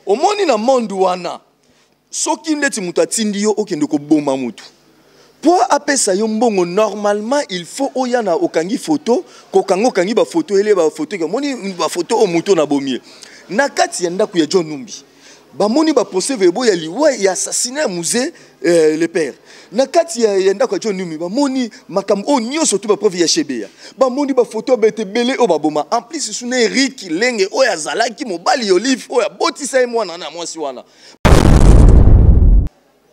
Omoni na monde wana, soki ndeti moto atindi yo okende koboma motu mpo apesa yo mbongo, normalement il faut oya na okangi photo, kokanga okangi bafoto, ele bafoto, omoni bafoto oyo moto nabomi ye. Na kati ya ndako ya John Numbi, bamoni baprocès verbaux ya liwa ya assassinat ya Mzee le père. Na kati ya ndako ya John Numbi, bamoni makambo oyo nyonso tu, bapreuve ya Chebeya, bamoni bafoto bete ebele oyo baboma. En plus suna Eric Lenge oyo azalaki mobali Olive, oyo abotisa ye mwana na mwasi wana.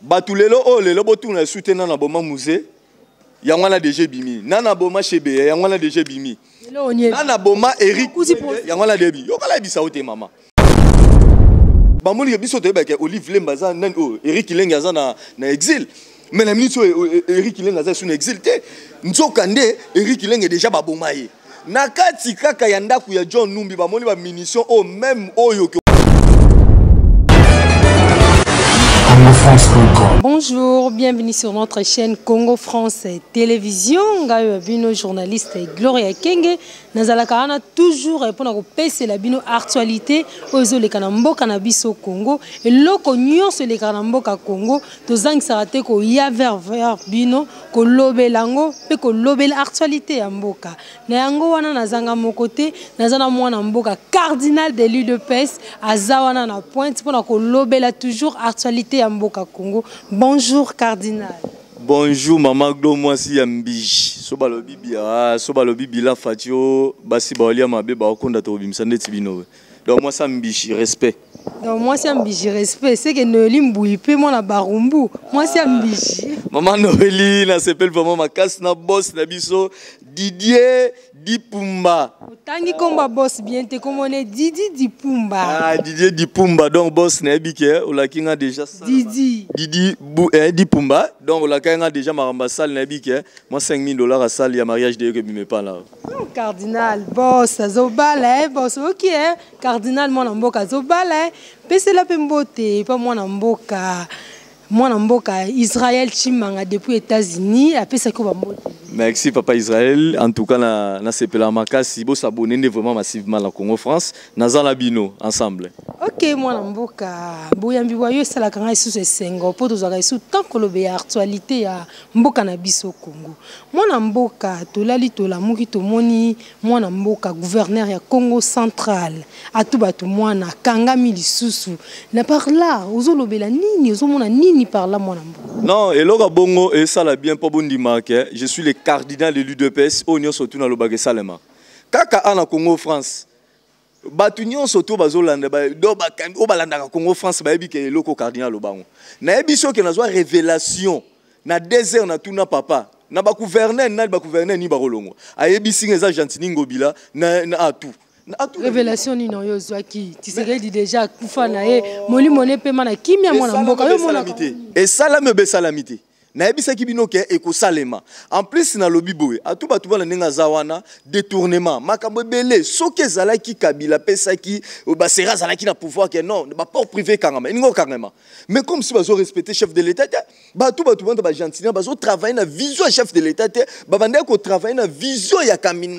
Bato lelo oyo, lelo botuna esu te. Nana boma Mzee, yango wana deja ebimi. Nana boma Chebeya, yango wana deja ebimi. Nana boma Eric, yango wana debi. Yokala, yebisa yo te, mama. Bamoni ke biso toyebaka Olive Lemba aza nani oyo, Eric Lenge aza na exil, mais na minute oyo Eric Lenge aza esu na exil te. Nzoka nde Eric Lenge deja baboma ye. Na kati kaka ya ndako ya John Numbi, bamoni bamunition oyo même oyo. Bonjour, bienvenue sur notre chaîne Congo France Télévision. Ngai bino journaliste Gloria Kenge, nazalaka wana toujours mpona kopesela bino actualité oyo ezoleka na mboka na biso Congo. Eloko nyonso elekaka na mboka Congo, tozangisaka te koya vers bino, kolobela yango mpe kolobela actualité ya mboka. Na yango wana nazanga moko te, naza na mwana mboka cardinal de l'UDPS, aza wana na pointe mpona kolobela toujours actualité ya mboka Congo. Bonjour cardinal. Bonjour mama Glo, mwasi ya mbiji. So balobi bia, so balobi bila fati o basi baolia mabe, baokonda, tobimisa ndeti bino. Donc mwasi ya mbishi, respect. Donc mwasi ya mbishi, respect. C'est que Noeli Mbui mpe mwana barumbu, mwasi ya mbishi. Mama Noeli, nasepeli vraiment makasi na boss na biso Didier Dipumba. Otangi komba boss bien te, komone Didi Dipumba. Ah, Didier Dipumba. Donc boss, nayebi ke olaki nga déjà. Didi. Didi Dipumba. Donc olaki nga déjà makambo asale, nayebi ke moi 5000 $ asale ya mariage de yoke bime pa là. Cardinal, boss azobala, boss oki, cardinal mwana mboka azobala, pesela mpe mbote pa mwana mboka, mwana mboka Israël Chimanga depuis États-Unis, apesaki bambote. Merci papa Israël. En tout cas na nasepela makasi, bosabonner nde vraiment massivement na Congo France. Naza na bino ensemble. Ok mwana mboka, boyambi bwa yo esalaka ngai lisusu esengo, mpo tozwaka lisusu tant koloba ya actualité ya mboka na biso Congo. Mwana mboka, tolali tolamuki, tomoni mwana mboka gouverneur ya Congo Central atu bato mwana akangami lisusu. Na par là ozolobela nini? Ozomona nini par là, mwana mboka? Non, eloko bongo esala bien mpo bondima ke je suis le cardinal de l'UDPS. Oyo nyonso tu nalobaka esalema kaka a na Congo France. Bato nyonso to bazolanda do oyo balandaka Congo France bayebi ke eloko cardinal alobango. Nayebi soki nazwa révélation na 2 heures, natuna papa na bagouverneur nani, bagouverneur nini bakolongwa. Ayebisi nga eza Gentini Ngobila na atu. Révélation nini oyo ozwaki? Tshisekedi déjà akufa na ye, molimo ne pema na kimia. Mwana mboka, yo monaka? Esalami obe esalami te. Nayebisaki bino ke ekosalema. En plus nalobi boye, atu bato bana ndenge aza wana, détournement, makambo ebele. Soki ezalaki Kabila apesaki basera, azalaki na pouvoir, ke non, baport privé ekangama, eningi okangama. Mais comme si bazorespecte chef de l'État te, bato banda bagentili bazotravaille na vision ya chef de l'État te, babandaki kotravaille na vision ya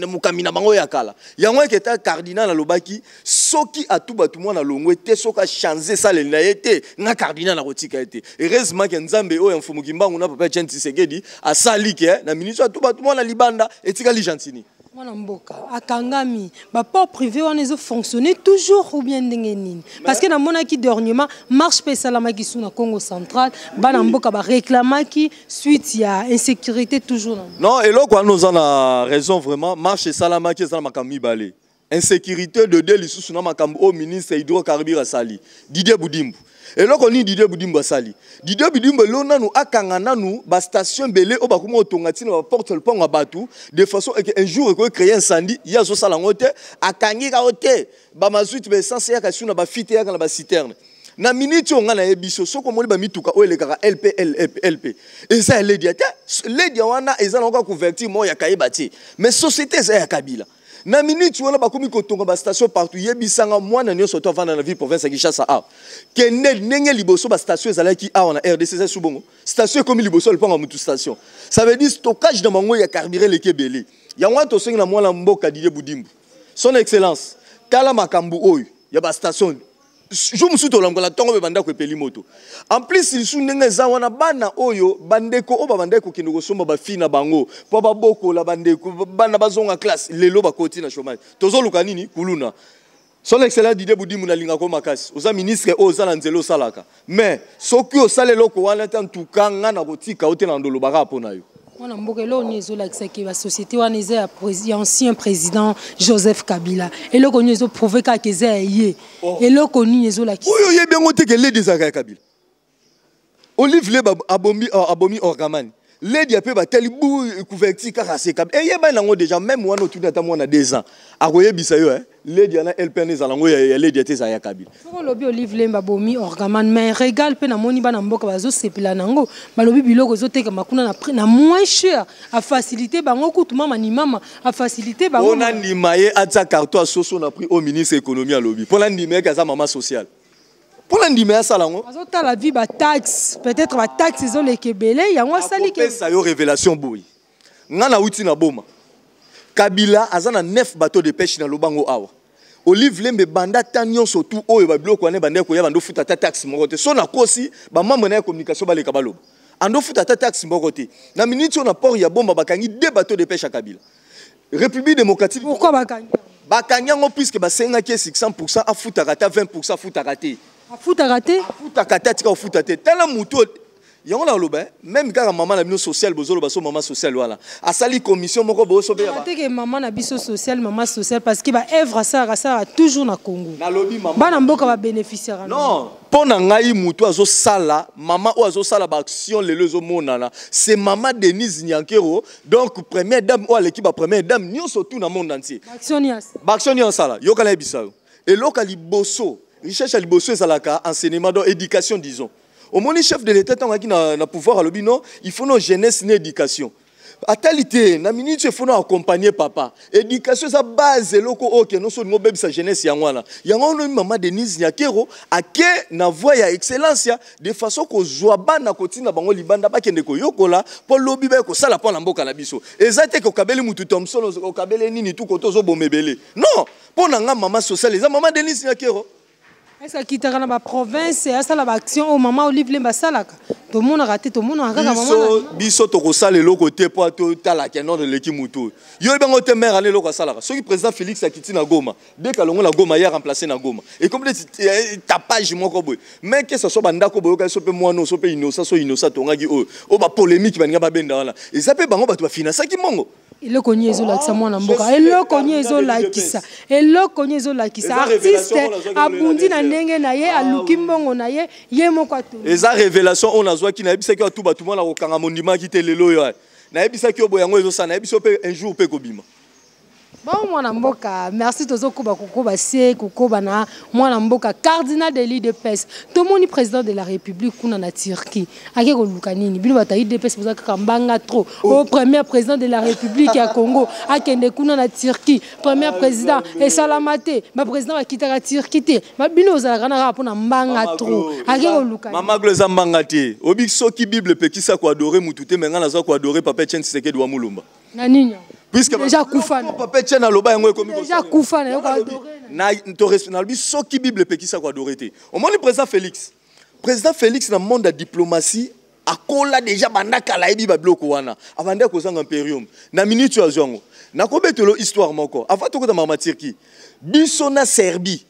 mokambi na bango ya kala. Yango eke ta cardinal alobaki, soki atu bato mwana longwe te, soki achange esaleli na ye te, nga cardinal akotika ye te. Heureusement ke Nzambe oyo ya Mfumu Kimbangu na papa Etienne Tshisekedi asali ke na ministre atu bato mwana libanda, etikali Gentini. Mwana mboka akangami, baport privé wana ezofonctionner toujours ou bien ndenge nini? Parce que namonaki dernièrement marche mpe esalamaki su na Congo Central, bana mboka baréclamaki suite ya insécurité toujours na. Non, eloko wana oza na raison vraiment. Marche esalamaki, eza na makambo mibale: insécurité de deux, lisusu na makambo oyo ministre hydrocarbure asali, Didier Budimbu. Eloko nini Didier Budimbu asali? Didier Budimbu elo nanu akanga nanu bastation ebele oyo bakoma kotonga ntina baporte lopango ya bato, de façon eke un jour ekoki créer incendie. Ye azosala yango te, akangi kao te. Bamazuite, baessence eyaka su na bafuite, eyaka na baciterne. Na miniti oyo ngai nayebi so, soki omoni bamituka oyo elekaka LP LP, eza ya Ledia te. Ledia wana eza nango kaka couverture moko ya kayeba te, mais société eza ya Kabila. Na miniti wana bakomi kotonga bastation partout. Yebisanga, mwana nyonso to avanda na ville province ya Kinshasa awa, kende ndenge liboso bastation ezalaki awa na RDC, eza su bongo. Station ekomi liboso ya lopango ya mutu station, ça veut dire stockage na bango ya carburant eleki ebele. Yango wana tosengi na mwana mboka Didier Budimbu, son excellence, tala makambo oyo ya bastation. Jour mosusu tolamukala ntongo mpe bandako epeli moto. En plus lisusu ndenge eza wana, bana oyo bandeko oyo babandaki kokende kosomba bafi na bango mpo babokola bandeko, bana bazonga classe, lelo bakoti na chômage. Tozoluka nini? Kuluna. Son Excellence Didier Budimbu, nalingaka yo makasi, oza ministre oyo oza na nzela osalaka, mais soki osala eloko wana te, ntuka nga na kotika yo te na ndolobaka mpo na yo. Mwana mboka, eloko nini ezolakisaki basociété wana eza ya ancien président Joseph Kabila? Eloko nini ezoprouve kaka eza ya ye? Oh. Eloko nini ezolakisa? Oyo oyebi yango te ke ledi ezalaka ya Kabila. Olive Lembe abomi Orgaman, ledi ape batali bu couverture kaka se Kabila, eyebani yango déjà. Même wana otuni ata mwana 2 ans, akoyebisa yo ledi yana LPN ezala yango ya ledi ate ezala ya Kabila. Soki olobi Olive Lembe abomi Orgaman, mais Régal mpe namoni bana mboka bazosepela nango, balobi biloko ezotekama kuna na moins cher, afacilité bango kutu mama ni mama, afacilité bango. Mpona ndima ye atia carton ya soso na prix au ministre économie alobi, mpona ndima yeke aza mama sociale, mpona ndima ye asala yango. Azotala vi bataxe, peut-être bataxe ezoleka ebele, yango asali ke akopesa yo révélation boye. Nga nauti na Boma, Kabila aza na 9 bateau de pêche na lobango awa. Olive Lembe banda ta nyonso tu oyo babiloko wana ebandaki koya, bando futa ata taxe moko te. So nakosi, bamembre na ya communication baleka baloba, andofuta ata taxe moko te. Na miniti oyo na port ya Boma bakangi deux bateau de pêche ya Kabila. République démocratique. Pourquoi bakangi? Bakangi yango puisque basengaki ye 600, afutaka ata 20, afutaka te. Afutaka te. Afutaka te, atika kofuta te. Tala motu yango na oloba, même kaka mama na bino sociale, bozoloba so mama sociale wana asali commission moko boso mpe. Teke mama na biso sociale, mama sociale, parce que baœuvre asalaka, asalaka toujours na Congo. Nalobi mama. Bana mboka babénéficiaka. Non, mpo na ngai motu azosala, mama oyo azosala baaction lelo ezomonana, c'est mama Denise Nyankero, donc première dame oyo aleki bapremière dame nyonso tout na monde entier. Baaction nyonso. Baaction nyonso asala, yokana, yebisa yo eloko ya liboso, recherche ya liboso ezalaka enseignement, donc éducation. Disons omoni chef de l'État ntango ayaki na pouvoir, alobi non, il faut no jeunesse na éducation. Atali te na miniti, il faut no accompagner papa. Éducation eza base, eloko oyo kende so olingi obebisa jeunesse, yango wana. Yango wana mama Denise Nyakero ake na voie ya excellence ya de façon kozwa bana, kotinda bango libanda, bakende koyokola mpo lobi baye kosala mpo na mboka na biso. Eza te kokabeli mutu Thomson, okabeli nini tu koto ozoboma ebele. Non, mpo na nga mama sociale eza mama Denise Nyakero. Est-ce akitaka na baprovince, asala baaction oyo mama Olive Lembe asalaka? Tomonaka te, tomonaka kaka mama. Biso, biso tokosala eloko te mpo totalaka nord eleki mutu oyo. Yo yebango te, maire ana eloko asalaka. Soki président Félix akiti na Goma, dès kalongo na Goma, ye remplace na Goma, ekomi neti tapage moko boye. Mais que ce soit bandako boyoka so mpe mwana so mpe Innocent, so Innocent atongaki oyo oyo bapolémique baninga babenda wana, eza mpe bango bato bafinansaki mbongo. Eloko nini ezolakisa, mwana mboka? Eloko nini ezolakisa? Eloko nini ezolakisa? Artiste abundi na ndenge na ye, aluki mbongo na ye, ye moko atongi. Eza révélation oyo nazwaki. Nayebisaki atu bato mwana kokanga mondimaki te. Lelo oyo nayebisaki yo boye, yango ezosala. Nayebisi yo mpe un jour mpe kobima. Bon, mwana mboka, merci. Tozokoba kokoba se kokoba na mwana mboka cardinal de l'UDPS. Tomoni président de la République kuna na Turquie, ake koluka nini? Bino bato ya UDPS boza kaka mbanga trop. O premier président de la République ya Congo akende kuna na Turquie, premier président esalama te, baprésident bakitaka Turquie te. Bino ozalaka na kaka mpona mbanga trop. Ake koluka? Mama Glo, eza mbanga te. Obi soki Bible epekisa koadore mutu te, me ngai naza koadore papa Etienne Tshisekedi wa Mulumba. Na nini? Puisque déjà kufa. Papa Etienne aloba yango ekomi. Déjà kufa na yo koadore. Nalobi soki Bible epekisa koadore te. Omoni président Félix, président Félix na monde ya diplomatie akola déjà banda kala, ayebi babiloko wana. Abandi kozanga imperium na minute oyo azwa yango. Nakobetelo histoire moko avant tokota mama Turquie. Biso na Serbie,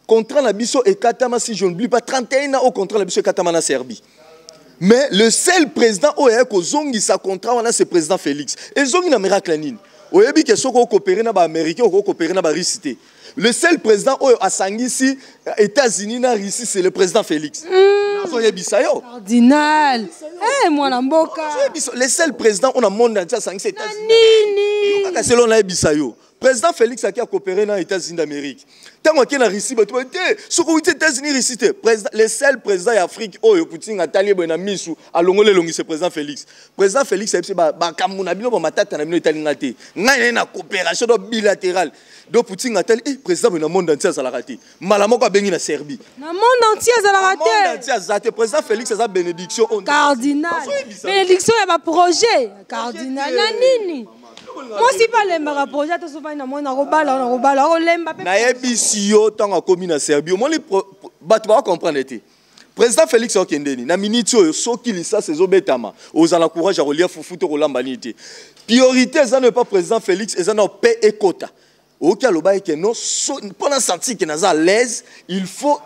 contrat na biso ekatama, si je n'oublie pas, 31 ans au contrat na biso ekatama na Serbie. Mais le seul président oyo aye kozongisa contrat wana, c'est président Félix. Ezongi na miracle nini? Oyebi ke soki okopere na baaméricain, okokopere na barusse te. Le seul président oyo asangisi États-Unis na Russie, c'est le président Félix. Nazoyebisa yo. Cardinal, eh, mwana mboka. Le seul président oyo na monde entier asangisi États-Unis. Nini? Kaka selo nayebisa yo, président Félix aki akopere na États-Unis d'Amérique. Ntango ake na Russie, bato ba te soki outi États-Unis, Russie te. Le seul président ya Afrique oyo Poutine atali ye boye na misu, alongoli elongisi, président Félix. Président Félix ayebisi: bakambo na bino, bamatata na bino etali nga te, ngai naye na coopération do bilatérale. Donc Poutine atali eh, président boye na monde entier azalaka te. Mbala moko abengi na Serbie. Na monde entier azalaka te. Monde entier aza te. Président Félix aza bénédiction. Cardinal, bénédiction ya baprojet. Cardinal, na nini? Mwasi mpe alembaka projet ata sofani na moi nakobala, nakobala, olemba mpe. Nayebisi yo, ntango akomi na Serbie, omoni. Bato bakocomprendre te. Président Félix akendeni na miniti oyo, soki lisasi ezobetama, ozala courage ya kolia fufu to kolamba nini te. Priorité eza no epa président Félix, eza na pe ekota. Oyoki aloba eke non, mpo na sentir ke naza à l'aise, il faut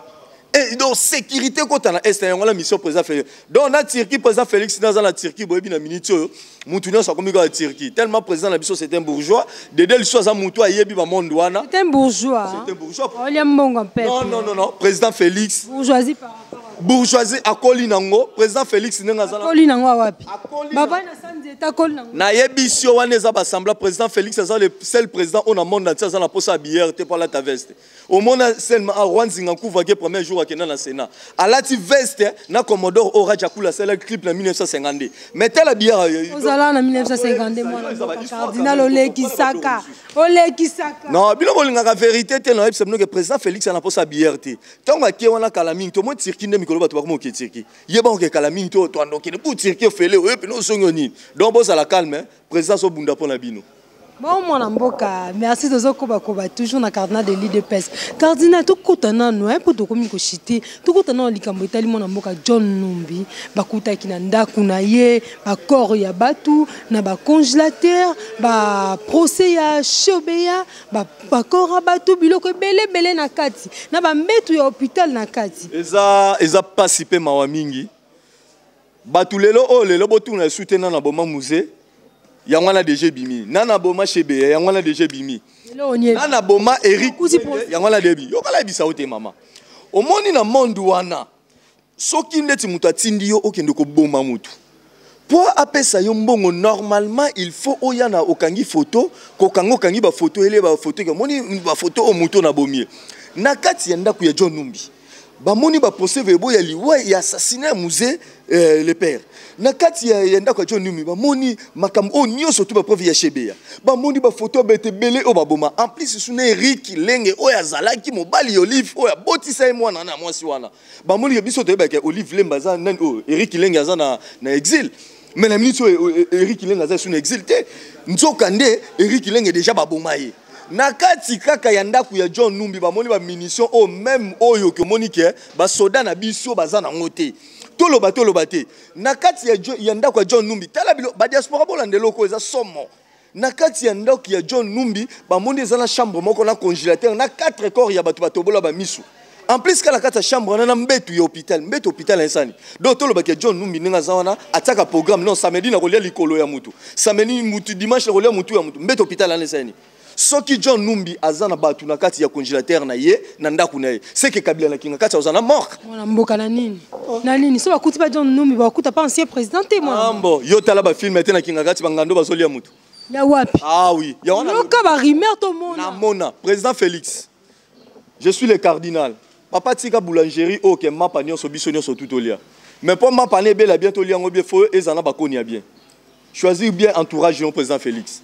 et donc sécurité kota na Est. Yango la mission président Félix. Donc na Turquie, président Félix naza na Turquie. Boyebi na miniti oyo mutu nyonso akomi kaka Turquie, tellement président na biso, c'est un bourgeois. Dede liso aza mutu ayebi bamonde wana. C'est un bourgeois. C'est un bourgeois. Olia mbongo mpe. Non, non, non, non, président Félix. Bourgeoisie par rapport à Bourgeoisie akoli nango. Président Félix ndenge aza akoli nango wapi? Baba na sanzi eta akoli nango. Nayebisi yo, wana eza basembla. Président Félix aza le seul président oyo na monde entier aza na posa ya bière te mpo alata veste. Omona seulement roi Nzinga Nkuvu ake premier jour akenda na Sénat, alati veste na Commodore oyo Raja Kula asalaki clip na 1952. Mais tala bière. Ozala na 1952, mwana cardinal, olekisaka, olekisaka. Non, bino bolingaka vérité te. Nayebisa bino ke président Félix ana posa bière te. Ntango ake wana kala mingi, tomoi Turquie nde mikolo bato bakoma oke Turquie. Yeba oke kala mingi to toandokende mpo Turquie ofele oyo pene ozongi nini. Donc bozala calme, président azobunda mpo na bino. Bon, mwana mboka, merci. Tozokobakoba toujours na cardinal de l'UDPS. Cardinal, tokota nanu mpo tokomi koshite. Tokota nano likambo etali mwana mboka John Numbi. Bakutaki na ndako na ye bacorps ya bato na bacongélateur, baprocès ya Chebeya, bacorps ya bato, biloko ebele ebele na kati na bambetu ya hôpital na kati. Eza pasi mpe mawa mingi. Bato lelo oyo, lelo botuna esu te. Nana boma Mzee, yango wana deja ebimi. Nana boma Chebeya, yango wana deja ebimi. Nana boma Eric, yango wana debi. Yokala, yebisa yo te mama. Omoni na monde wana, soki ndeti moto atindi yo okende koboma motu mpo apesa yo mbongo, normalement il faut oya na okangi photo, kokanga okangi bafoto ele bafoto. Omoni bafoto oyo moto na bomie na kati ya ndako ya John Numbi, bamoni baprocès verbaux ya liwa ya assassinat ya Mzee le père. Na kati ya ndako ya John Numbi, bamoni makambo oyo nyonso tu, bapreuve ya Chebeya, bamoni bafoto bete ebele oyo baboma. En plus suna Eric Lenge oyo azalaki mobali ya Olive, oyo abotisa ye mwana na mwasi wana. Bamoni ke biso toyebaka Olive Lembe aza nani oyo, Eric Lenge aza na exil. Mais na miniti oyo Eric Lenge aza esu na exil te. Nzoka nde Eric Lenge déjà baboma ye. Na kati kaka ya ndako ya John Numbi, bamoni bamunition oyo même oyo komoni ke basoda na biso baza nango te. Toloba, toloba te. Na kati ya ndako ya John Numbi, tala bilo badiaspora, bolanda eloko eza somo. Na kati ya ndako ya John Numbi, bamoni eza na chambre moko na congélateur na 4 corps ya bato batobola bamisu. En plus kala kati ya chambre wana na mbetu ya hôpital, mbetu hôpital esani. Donc tolobaki John Numbi ndenge aza wana, atiaka programme: non, samedi na kolia likolo ya mutu, samedi mutu, dimanche na kolia mutu ya mutu. Mbetu hôpital wana esani. Soki John Numbi aza na bato na kati ya congélateur na ye na ndako na ye, seke Kabila na kinga kati aza na morgue. Mwana mboka, na nini na nini? So bakuti ba John Numbi, bakuta pa ancien président te, mwana. Ambo yo tala bafilm te, na kinga kati bangando bazolia mutu. Ya wapi? Ah oui, ya wana. Yoka barumeur, tomona. Namona. Président Félix, je suis le cardinal. Papa, tika boulangerie oyo ke mapa nyonso biso nyonso tu tolia. Mais mpo mapa na ebela bien, tolia yango bien, faut eza na bakoni ya bien. Choisir bien entourage yo. Président Félix,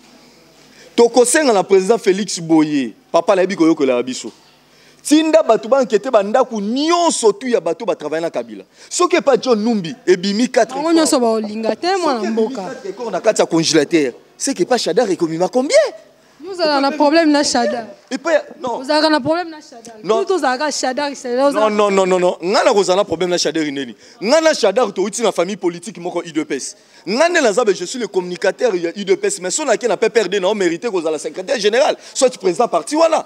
tokosenga na président Félix boye: papa, nayebi koyokolaka biso, tinda bato bankete bandako nyonso tu ya bato batravaille na Kabila. Soki epa John Numbi ebimi 4 Bango nyonso baolinga te, mwana mboka. Corps na kati ya congélateur, c'est que pa Shadar ekomima combien? Ozalaka na problème na Shadar. Epai non. Ozalaka na problème na Shadar. Non. Tout ozalaka Shadar, Shadar. Non, non, non, non, non, nga na kozala na problème na Shadar neni? Nga na Shadar touti na famille politique moko, UDPS. Nga nde naza be, je suis le communicateur ya UDPS. Mais so nake na PPRD, na mérité kozala secrétaire général soit président parti wana,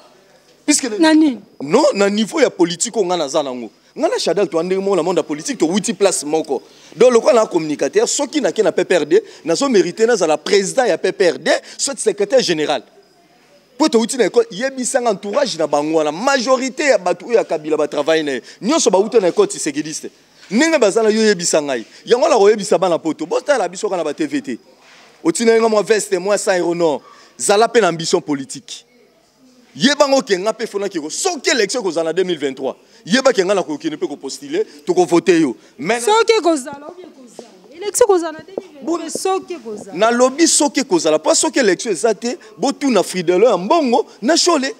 puisque Na nini? Non, na niveau ya politique oyo nga naza nango, nga na Shadar to ndenge moko na monde ya politique, towuti place moko. Donc lokola na communicateur, soki nake na PPRD, nazo mérité nazala président ya PPRD soit secrétaire général, mpo touti na école. Yebisanga, entourage na bango wana, majorité ya bato oyo ya Kabila batravaille na ye nyonso bauta na école tshisekediste. Ndenge baza na yo, yebisa ngai yango na koyebisa bana poto, botala biso kaka na batv te. Otina nga mwa veste mwa 100 euro, non. Zala mpe na ambition politique. Yebango ke nga mpe fonaki ko soki élection ekozala na 2023, yebaki nga na kokende mpe kopostule, tokovote yo. Mais Soki ekozala obi ekozala élection ekozala na 2023, soki ekozala. Nalobi soki ekozala, mpo soki élection eza te, botuna Fridelo ya mbongo na Shole.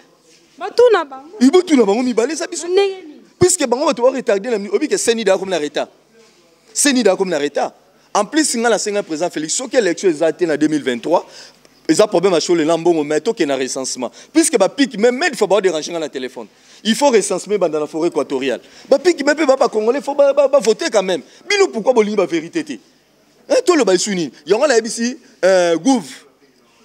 Batuna bango. Botuna bango mibale, eza biso. Ndenge nini? Puisque bango bato baretarde na obi ke CENI daa komi na retard, CENI daa komi na retard. En plus nga nasenga président Félix, soki élection eza te na 2023, Eza problème ya Shole na mbongo, mais tokende na recensement, puisque bapiki même même fois baodérange nga na téléphone. Il faut recensement banda na forêt équatoriale. Bapiki mpe ba bacongolais, faut bavote quand même. Bino pourquoi bolingi bavérité te? Toloba esu nini? Yango nayebisi gouv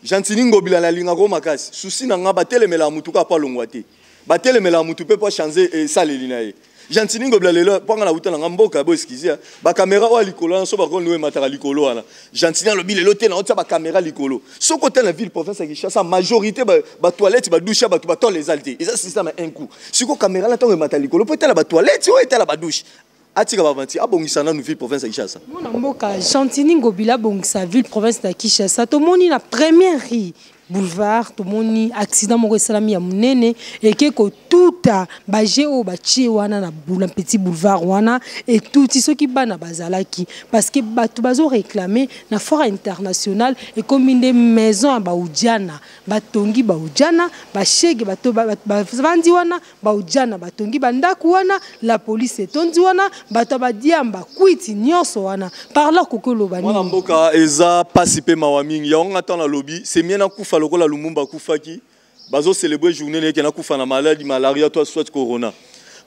Gentiny Ngobila, nalingako makasi. Susi na nga, batelemela mutu kaka po alongwa te, batelemela mutu mpe po achange esaleli na ye. Gentiny Ngobila lelo, mpo anga nauta na nga mboka, bo excuse, bacaméra oyo ya likolo wana, so bakoni oyo emataka likolo wana. Gentiny alobi lelo te, na otia bacaméra likolo. Soki otala na ville province ya Kinshasa, majorité batoilette, badouche ya bato, batole ezali te, eza système ya un coup. Sikoyo caméra na ntango emata likolo mpo etala batoilette oyo, etala badouche. Atika bavanti, abongisa nanu ville province ya Kinshasa. Mwana mboka Gentiny Ngobila abongisa ville province ya Kinshasa. Tomoni na première rue boulevard, tomoni accident moko esalami ya monene, eke kotuta baje oyo batie wana na bula petit boulevard wana, etuti soki bana bazalaki, parce que bato bazoréclame na foire internationale ekomi nde maison ya baudiana. Batongi baudiana, bashege bato bavandi wana, baudiana batongi bandako wana, la police etondi wana, bato ya badiamba, kwiti nyonso wana. Par là koki oloba Mwana nini? mboka, eza pasi mpe mawa mingi. Yango nga ntango nalobi, c'est mieux nakufa lokola Lumumba akufaki, bazocélébrer journée neke nakufa na maladi, malaria to soit corona.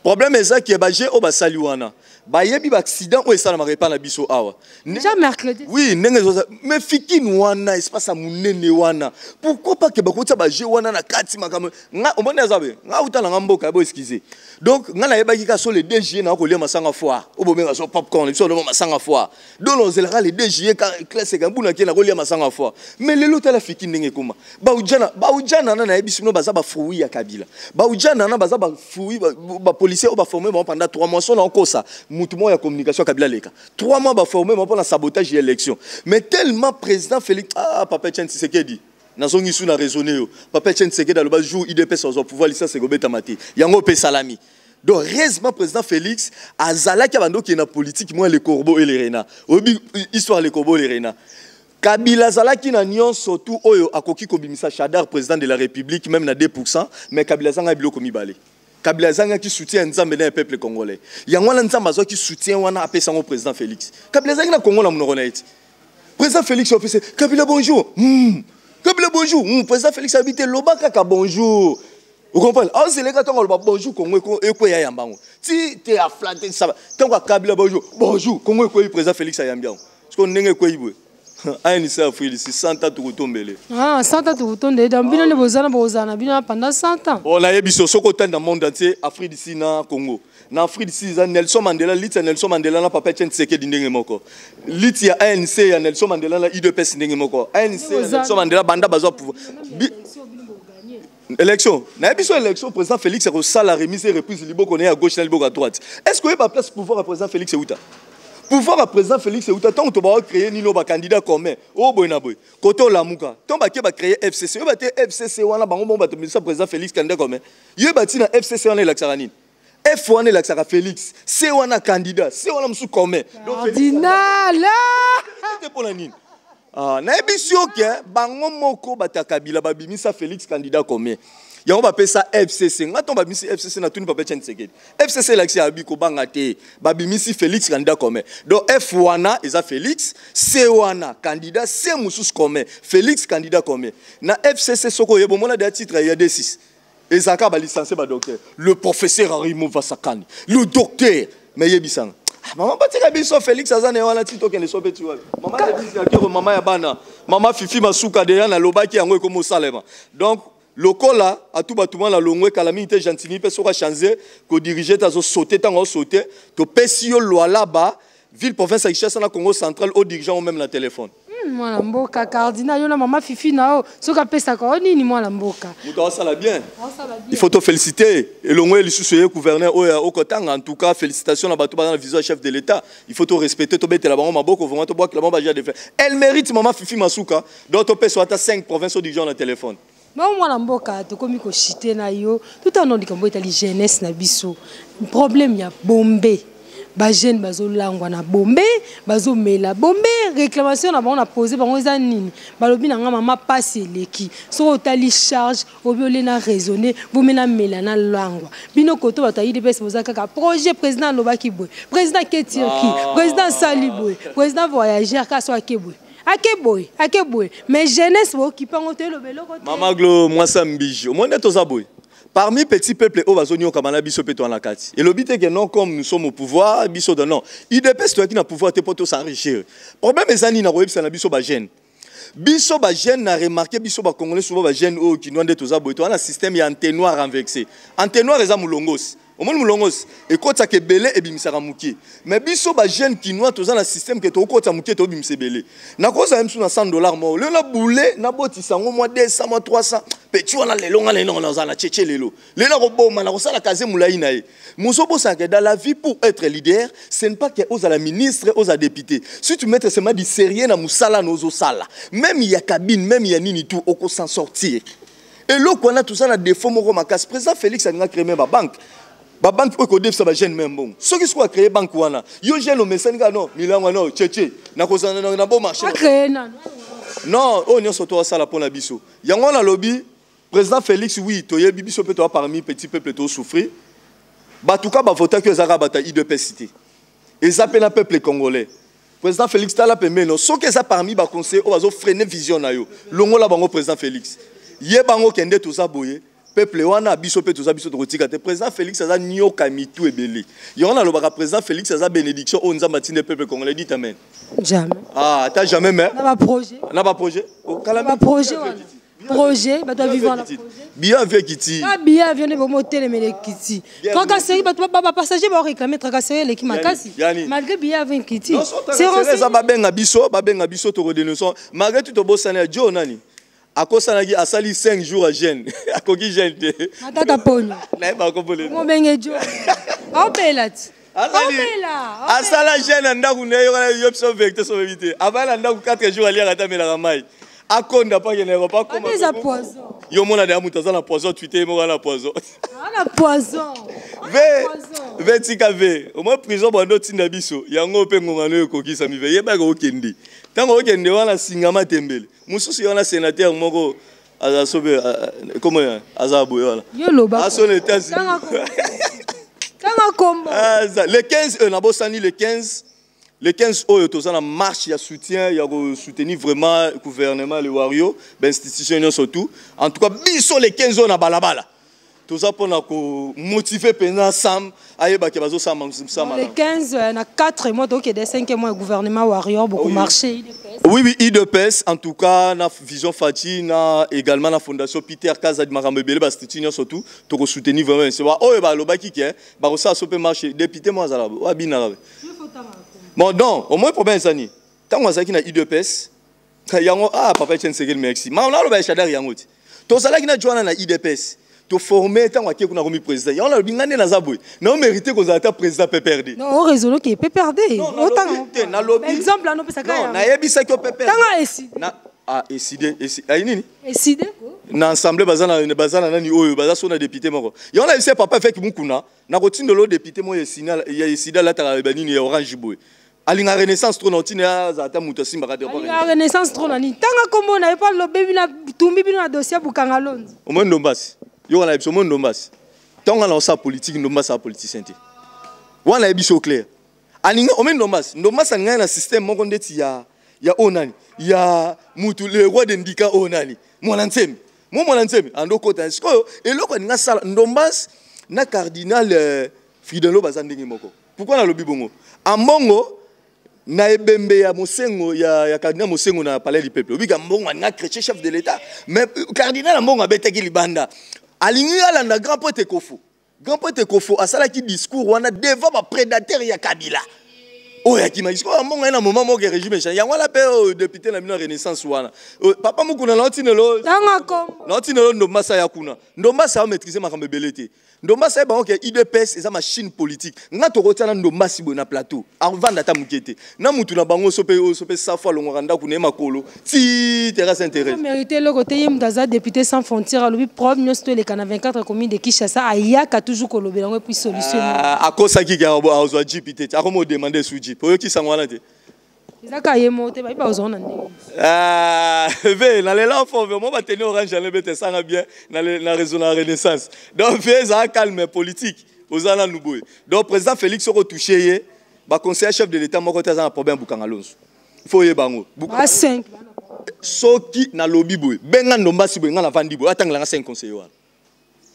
Problème eza ke baje oyo basali wana, bayebi baaccident oyo esalamaka epai na biso awa. Déjà mercredi. Oui, ndenge ezoza, mais Fikin wana, espace ya monene wana, pourquoi pas ke bakotia baje wana na kati? Makambo nga omoni aza be, nga uta na nga mboka, bo excuse. Donc nga nayebaki kaka so le 2 juillet na kolia masanga foire oyo bobenga so popcorn. Biso oloba masanga foire, donc ozelaka le 2 juillet, classe ekambuna ke na kolia masanga foire. Mais lelo tala Fikin ndenge ekoma. Baujana, baujana na nayebi bino baza bafruit ya Kabila. Baujana na baza bafruit, bapolicier oyo baforme bango pendant 3 mois. So na okosa mutu moko ya communication ya Kabila leka 3 mois, baforme bango mpona sabotage ya élection. Mais tellement président Félix, ah, papa Etienne Tshisekedi, nazongi su na raisonne yo. Papa Etienne Tshisekedi aloba jour UDPS azwa pouvoir, licence ekobetama te. Yango mpe esalami. Donc heureusement président Félix azalaki abandi okende na politique mwa le corbeau et le renard. Oyebi histoire le corbeau et le renard. Kabila azalaki na nyonso tu oyo akoki kobimisa Shadary président de la République, même na 2, mais Kabila azangaki biloko mibale. Kabila azangaki soutien ya Nzambe na ya peuple congolais. Yango wana Nzambe azwaki soutien wana, apesa yango président Félix. Kabila azalaki na Kongo na monoko na ye ti président Félix opesa Kabila bonjour. Kabila bonjour. Président Félix abi te, loba kaka bonjour. Ocomprendre? Aozeleka ntango aloba bonjour, Kongo ekweya. Yambango ti te aflate saba ntango akabila bonjour, bonjour, Kongo ekweyi. Président Félix ayambi yango. Siko ndenge ekweyi boye, ANC Afrique si 100 ans tokotombele. Ah, 100 ans tokotondele. Donc bino nde bozala, bozala na bino pendant 100 ans. Bon, nayebi so soki otali na monde entier, Afrique d'ici na Congo, na Afrique d'ici eza Nelson Mandela. Liti ya Nelson Mandela na papa Etienne Tshisekedi ndenge moko, liti ya ANC ya Nelson Mandela na UDPS ndenge moko. ANC ya Nelson Mandela banda bazwa pouvoir, élection nayebi so élection, président Félix akosala remise et reprise, liboko na ye ya gauche na liboko ya droite. Est ce que oyeba place pouvoir ya président Félix euta? Pouvoir ya président Félix euta ntango to baocréer nini oyo, bacandidat commun oyo boye na boye, kote olamuka. Ntango bake bacréer FCC, oyeba te FCC wana bango bongo bato misa président Félix candidat commun. Yeba ntina FCC wana elakisaka nini? F wana elakisaka Félix, C wana candidat, C wana mosusu commun. Cardinal. Te, mpona nini? Ah, nayebi si oke bango moko bato ya Kabila babimisa Félix candidat commun, yango bapesa FCC. Nga ntango babimisi FCC, natuni papa Etienne Tshisekedi, FCC elakisi abi kobanga te, babimisi Félix candidat commun. Donc F wana eza Félix, C wana candidat, C mosusu commun. Félix candidat commun na FCC. Soki oyeba, omona deya titre ya D6 ezalaka balicencié, badocteur, le professeur Henri Movasakani, le docteur. Mais yebisanga, ah, mama, batika biso. Félix aza na ye wana ti tokende so mpe ti wapi? Mama Denise Akero, mama ya bana, mama Fifi Masuka, deya nalobaki yango ekomi osalema. Donc lokola atu bato mwana longwe kala mingi te, Gentiny mpe soki achange kodirige te, azosaute. Ntango aosaute, topesi yo Lwalaba, ville province ya Kinshasa na Congo Central, au dirigeant même na téléphone. Mwana mboka cardinal, yo na mama Fifi na yo, soki apesaka yo nini, mwana mboka? Moto aosala bien, il faut toféliciter elongo ye lisusu ye gouverneur oyo okotanga. En tout cas, félicitation na bato baza na vision ya chef de l'État. Il faut torespecter, tobetela bango maboko vraiment, tobwakela bango baja de fait. Elle mérite, mama Fifi Masuka. Donc topesa ata 5 provinces au dirigeant na téléphone. Bao mwana mboka, tokomi koshite na yo tutano likambo etali jeunesse na biso. Problème ya bombe, bajeune bazolangwa na bombe, bazomela bombe. Réclamation na bango na pose bango eza nini? Balobi na nga, mama, pasi eleki. Soki otali charge obi ole na raisonne, bomi na mela na langwa. Bino koto bato ya UDPS boza kaka projet, président alobaki boye, président ake Turquie, président asali boye, président voyageur, kaka so ake boye. Ake boye, ake boye, mais jeunesse bokipa yango te, eloba eloko te. Mama Glo, mwasi ya mbiji, omoni nde toza boye parmi petit peuple oyo bazoniokama na biso mpe toa na kati. Elobi te ke non, comme nous sommes au pouvoir, biso de non. UDPS toyaki na pouvoir te mpo tos'enrichir. Problème eza nini? Na koyebisa na biso bajeune, biso bajeune, na remarquer biso bacongolais, souvent bajeune oyo kinwa nde toza boye, toza na système ya entonnoir renversé. Entonnoir eza molongosi. Omoni molongosi ekotisaka ebele, ebimisaka moke. Mais biso bajeune kinois toza na système ke tokokotisa moke, tobimisa ebele. Nakozala misu na 100 $ moko lelo, na bule nabotisa yango mwa 200, mwa 300 peti wana. Lelo nga lelo naza na cheche, lelo lelo nakoboma, nakosala kaze molai na ye. Mozobosanaka, dans la vie, pour être leader, ce n'est pas que ozala ministre, ozala député. Si tu mets seulement du sérieux na mosala na ozosala, même ya cabine, même ya nini, tout, oko s'en sortir. Eloko wana toza na défaut moko makasi. Président Félix alinga créer même babanque, babanque oyo ekodefisa bajeune. Même mbongo, soki sikoyo acréer banque wana, yo jeune omesani kaka non milango, non cheche, nakozala na bon marché. Acréer nano. Non, oyo nyonso toasala mpo na biso. Yango wana alobi président Félix, oui, toyebi biso mpe toa parmi petit peuple, tosouffrir. Batuka bavotaki oyo ezaka bato ya UDPS te, eza mpe na peuple congolais. Président Félix, tala pembeni. Soki eza parmi baconseiller oyo bazofreiner vision na yo, longola bango. Président Félix, ye bango kende. Toza boye, peuple wana, biso mpe toza, biso tokotika te. Président Félix aza nioka mitu ebele. Yango nalobaka, président Félix aza bénédiction oyo Nzambe atinde peuple congolais. Dit amen. Jamais. Ah, ata jamais, mais na baprojet. Na baprojet. Na baprojet wana, projet bato bavivre na projet. Bien vie kiti. Ka billet avion nde bomotelemela ekiti, tracasserie, bato bapassager baoréclame tracasserie eleki makasi malgré billet avion ekiti. Eza babenga biso, babenga biso, tokodénoncer malgré tout. Tobosani ya jo nani akosanaki, asali 5 jours ya jeûne, akoki jeûne te. Matata Ponyo. Nayeba kombolena. Mobenge jo aobela ti. Asala jeûne na ndako na ye wana. Yo biso vérité so oyebi te, abala na ndako 4 jours, aliaka ata, amelaka mai, akonda mpo akende aéroport. Wana eza poison. Yo mona deya moto aza na poison, tweete ye moko aza na poison. Ana poison. Ve ve, tika ve omoi prison bando otinda biso yango mpe ngonga no ekokisami. Ve yebaka okende, ntango okende wana singama tembele mosusu ye wana sénateur moko aza so mpe komo aza boye wana. Yo loba. Aso na États-Unis. Tanga kombo. Le 15, nabosani, le 15, le 15 oyo toza na marche ya soutien, ya kosoutenir vraiment gouvernement le wario, bainstitution nyonso tout. En tout cas biso le 15 oyo na balabala toza mpona komotiver mpenza Sam ayebaki bazosala mosala. Le 15 na 4 mois, tokende 5 mois ya gouvernement warrior, bokomarcher. Oui, UDPS en tout cas, na vision Fati, na également na fondation Peter Kazadi, makambo ebele, bastructure nyonso tout, tokosoutenir vraiment. Se oyo balobaki ke bakosala so mpe marche, député mo azala abinaka. Bon, donc au moins problème ezani ntango azalaki na UDPS yango. Ah, papa Etienne Sekeli, merci. Ma naloba ya Shadary yango ti tozalaki na jwana na UDPS, toforme. Ntango akie kuna komi président, yango nalobi ngai nde naza boye, nao mérité kozala ata président PPRD. Non, oraisonne ke PPRD. Te, nalobi. Exemple ano opesaka? Non, nayebisaki yo PPRD. Tanga Ecidé. Na ah, Ecidé, ayi nini? Ecidé. Na assemblée baza na nani oyo baza so na député moko. Yango nayebisi papa Évêque Mukuna, nakotindela o député moko ya Ecidé, alataka banini ya orange boye, alinga Renaissance trop, na otina azala ata moto asimbaka te. Alinga Renaissance trop na nini? Ntanga kombo na ye mpo alobebi na tumbi bino na dossier Bukanga Lonzo. Omoi Ndombasi, yo wana yebiso. Omoi Ndombasi, ntango nga na osala politique, Ndombasi aza politicien te. Wana yebi so clair. Alinga omoi Ndombasi, Ndombasi alingai na système moko ndeti ya oyo nani ya mutu le roi de ndika, oyo nani, mwana Nzembe mo, mwana Nzembe ando kota. Sikoyo eloko alinga sala Ndombasi na cardinal Fridolin baza ndenge moko. Pourquoi nalobi bongo? Ambongo na ebembe ya Mosengo, ya cardinal Mosengo na palais du peuple, obika mbongo alinga chrétien chef de l'État, mais cardinal Ambongo abetaki libanda, alingi alanda grand pote Kofo. Grand pote Kofo asalaki discours wana devant baprédateur ya Kabila oyo akimaki. Sikoyo ambongo ye na moment moko régime échange. Yango wana mpe oyo député na bino ya Renaissance wana, papa Mokuna, naotinelo. Tanga kombo. Naotinelo Ndombasa ya kuna. Ndombasa aomaîtrise makambo ebele te. Ndombasi ayeba ngo ke UDPS eza machine politique. Nga tokotia na Ndombasi boye na plateau, avanda ata moke te na mutu na bango. So mpe, so mpe Safu alongwaka ndako na ye makolo ti terrasse intérêt. Mérité eloko te. Ye moto aza député sans frontière, alobi problème nyonso to eleka na 24 commune de Kinshasa, ayaka toujours kolobela yango et puis solution. Akosaki ke azwa jeep te, akomi odemande su jeep. Oyokisango wana te. Eza ka ye moko te, bayebi bazwa na ndenge. Ah, ve nalela fort vraiment, bateni orange ale bete esanga bien na réseau na Renaissance. Donc ve ezala calme, politique oza nanu boye. Donc président Félix, soko otouche ye, baconseiller chef de l'État moko te aza na problème. Bukanga Lonzo, Faut oyeba yango. Soki nalobi boye, benga Ndombasi boye, nga navandi boye, atangela nga 5 conseiller wana.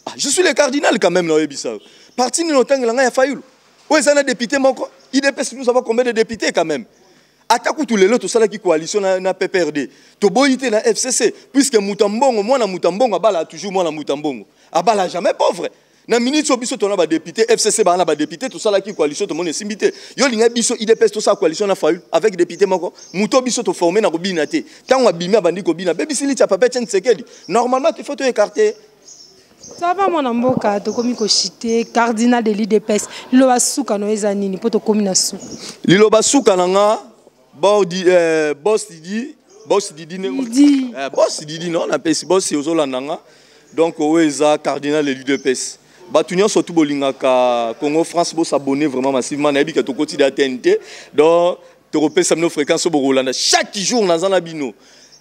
Ah, je suis le cardinal quand même. Naoyebisa yo, parti nini otangela ngai ya Fayulu oyo eza na député moko? UDPS, nous avons combien de députés quand même? Ata kutu lelo tosalaki coalition na PPRD, toboyi te na FCC, puisque moto ya mbongo, mwana moto ya mbongo abala toujours mwana moto ya mbongo, abala jamais pauvre. Na minute oyo biso tona badéputé, FCC baa na badéputé. Tosalaki coalition, tomoni esimbi te. Yo olingai biso UDPS tosala coalition na Fayulu avec député moko? Moto biso toforme na kobina te, ntango abimi abandi kobina, bebisi liti ya papa Etienne Tshisekedi. Normalement il faut toécarter. Ça va, mwana mboka, tokomi koshite. Cardinal de l'UDPS, liloba suka no eza nini, mpo tokomi na suka? Liloba suka na nga, boss Didi, boss Didi. Didi. Boss Didi, non, napesi boss ozolanda nga. Donc oyo eza cardinal de l'UDPS. Bato nyonso tu bolingaka Congo France, bosabonner vraiment massivement. Nayebi ke tokoti da TNT, donc tokopesa bino fréquence oyo bokolanda chaque jour. Naza na bino,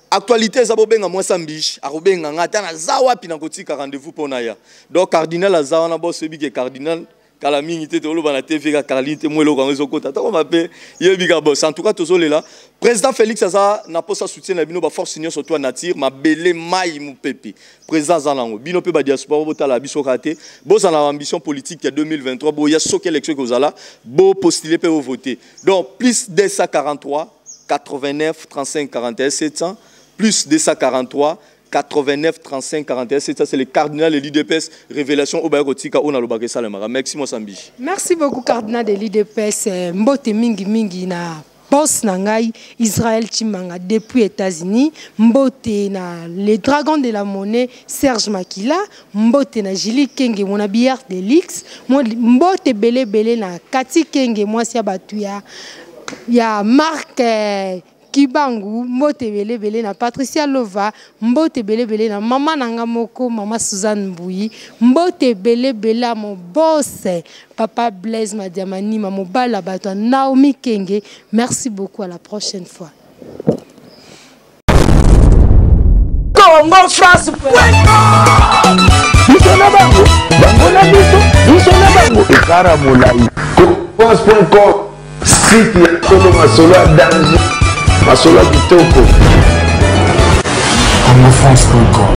actualité eza, bobenga mwasi mbishi, akobenga nga ata naza wapi, nakotika rendez-vous mpo na ya. Donc cardinal aza wana. Boso oyebi ke cardinal kala mingi te, toloba na TV ka kala te, mwa eloko yango ezokota tokoma mpe yebi ka bos. En tout cas tozolela président Félix, aza na posa soutien na bino, baforce nyonso to nature, mabele, mai, mopepe. Président aza nango. Bino mpe badiaspora, botala biso kaka te, bozala na ambition politique ya 2023, boya soki élection ekozala, bopostule mpe bovote. Donc plus 243 89 35 41 700, plus 243 89 35 41 700. C'est le cardinal de l'UDPS, révélation oyo bakotika oyo nalobaka esalemaka. Merci, Mosambi. Merci beaucoup, cardinal de l'UDPS. Mbote mingi mingi na boss na ngai Israël Chimanga depuis États-Unis, mbote na le dragon de la monnaie Serge Makila, mbote na Julie Kenge, mon habillard de luxe, mbote bele bele na Kati Kenge, mwasi ya batu ya Marc Kibangu, mbote ebele ebele na Patricia Lova, mbote ebele ebele na mama na nga moko, mama Suzanne Mbuyi, mbote ebele ebele ya mon boss, papa Blaise Madiamanima, mobali ya bato ya Naomi Kenge. Merci beaucoup, à la prochaine fois. Congo France. Biso na bango, bango na biso, biso na bango, ekara molai. France.com, site ya solo, masolo ya danger, masolo ya kitoko. Congofrance.com.